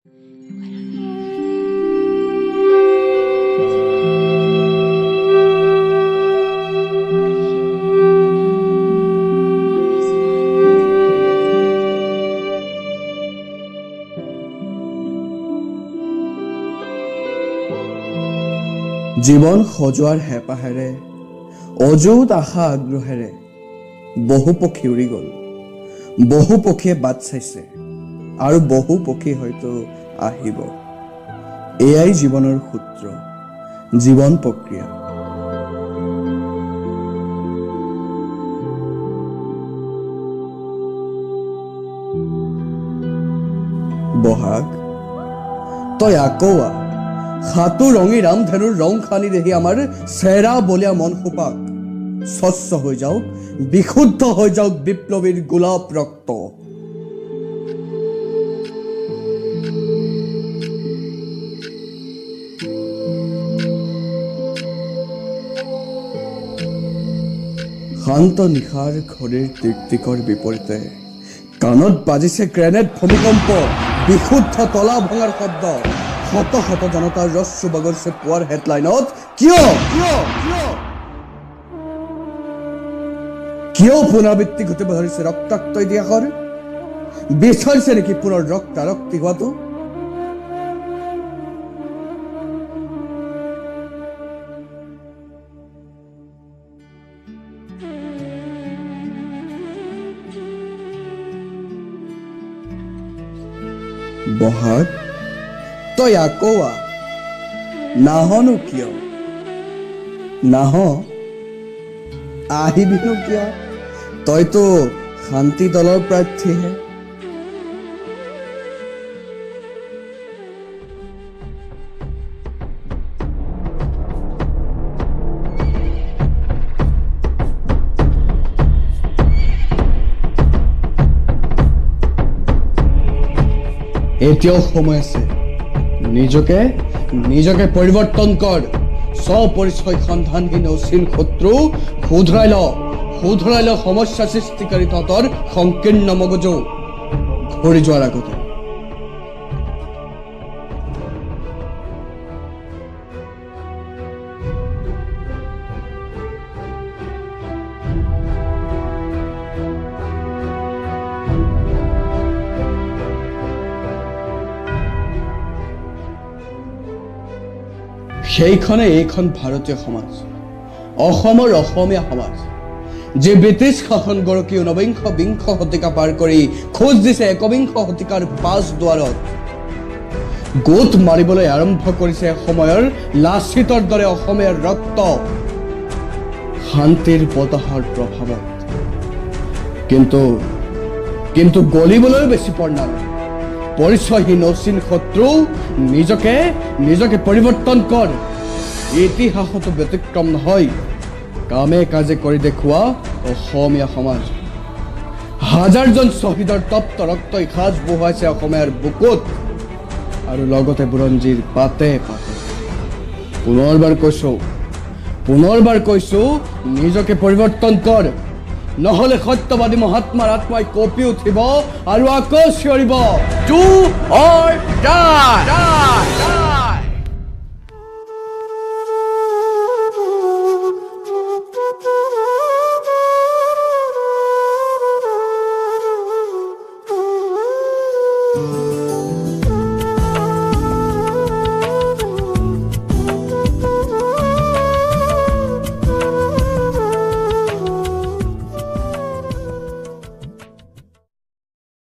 জীৱন সজোৱাৰ হেঁপাহেৰে, অযুত আশা আগ্ৰহেৰে বহু পক্ষী উৰি গ'ল। বহু পক্ষীয়ে বাট চাইছে আৰু বহু পক্ষী হয়তো আহিব। এয়াই জীৱনৰ সূত্ৰ, জীৱন প্ৰক্ৰিয়া। বহাগ, তই আকৌ আহ। সাতো ৰঙী ৰামধেনুৰ ৰং সানি দেহি আমাৰ চেৰা বলীয়া মন সোপাক। স্বচ্ছ হৈ যাওক, বিশুদ্ধ হৈ যাওক বিপ্লৱীৰ গোলাপ ৰক্ত। শান্ত নিশাৰ ঘড়ীৰ টিকটিকৰ বিপৰীতে কাণত বাজিছে গ্ৰেনেড, ভূমিকম্প, বিশুদ্ধ তলা ভঙাৰ শব্দ। শত শত জনতাৰ ৰস্যু বাগৰিছে পুৱাৰ হেডলাইনত। কিয় কিয় কিয় কিয় পুনৰাবৃত্তি ঘটিব ধৰিছে ৰক্তাক্ত ইতিহাসৰ? বিচাৰিছে নেকি পুনৰ ৰক্তাৰক্তি হোৱাটো? বহাগ, তই আকৌ আহ। নাহনো কিয়? নাহ, আহিবিনো কিয়? তইতো শান্তি দলৰ প্ৰাৰ্থীহে। এতিয়াও সময় আছে, নিজকে নিজকে পৰিৱৰ্তন কৰ। স্বপৰিচয় সন্ধানহীন অচিন শত্ৰু শুধৰাই ল, শুধৰাই ল সমস্যা সৃষ্টিকাৰী তহঁতৰ সংকীৰ্ণ মগজু ঘূৰি যোৱাৰ আগতে। সেইখনে এইখন ভাৰতীয় সমাজ, অসমৰ অসমীয়া সমাজ, যে ব্ৰিটিছ শাসন গৰকি ঊনবিংশ বিংশ শতিকা পাৰ কৰি খোজ দিছে একবিংশ শতিকাৰ পাঁচ দুৱাৰত। গোট মাৰিবলৈ আৰম্ভ কৰিছে সময়ৰ লাচিতৰ দৰে অসমীয়াৰ ৰক্ত শান্তিৰ বতাহৰ প্ৰভাৱত। কিন্তু কিন্তু গলিবলৈ বেছি পৰ নাই। পৰিচয়হীন অচিন শত্ৰু, নিজকে নিজকে পৰিৱৰ্তন কৰ। ইতিহাসতো ব্যতিক্ৰম নহয়, কামে কাজে কৰি দেখুওৱা অসমীয়া সমাজ। হাজাৰজন শ্বহীদৰ তপ্ত ৰক্তই সাজ বহুৱাইছে অসমীয়াৰ বুকুত আৰু লগতে বুৰঞ্জীৰ পাতে পাতে। পুনৰবাৰ কৈছো, পুনৰবাৰ কৈছো, নিজকে পৰিৱৰ্তন কৰ, নহ'লে সত্যবাদী মহাত্মাৰ আত্মাই কঁপি উঠিব আৰু আকৌ চিঞৰিব, Do or